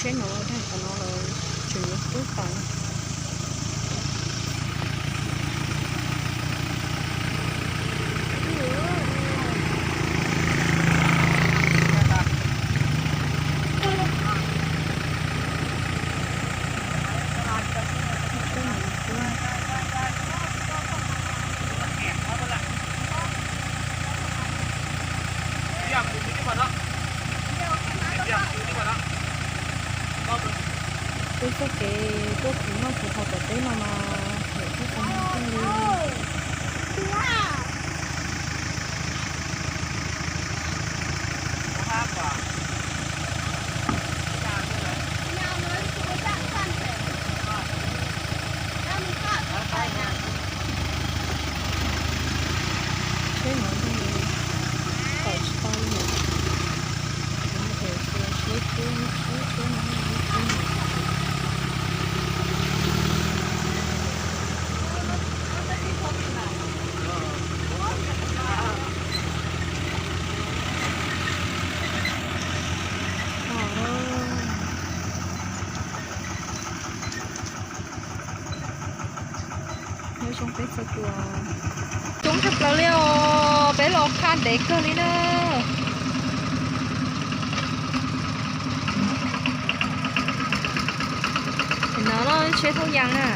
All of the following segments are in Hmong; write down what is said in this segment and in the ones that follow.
Tsheb no daig qhov no lawm, tseem yuav kub tawm. Peb txoj kev tuaj khuv noj khuv haus tom teb no mas lawm txoj kev no thiaj li. Tsheb no tawm tsis tau li lawm. Kuv no ces tsis yog tsheb cub, tsheb cub no yog ib tsheb no. Nyob zoo peb txhua tus, coob tshaj plaws li os, peb los qha ntev kawg li na. Tam no no tsheb thauj yas na,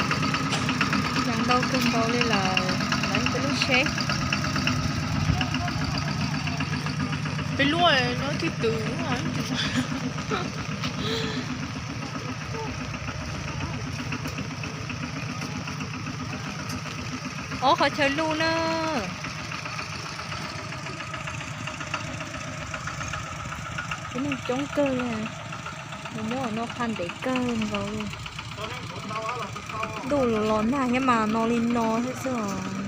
yas ntau kawg nkaus li lawm, lawv peb lub tsheb. Peb lub nyob twg twg. Ob qhov chaw luj na. Tib neeg coob kawg li, mus muab no qha ntev kawg nkaus li. Ntuj los nag thiab mas no li no thiab xwb os.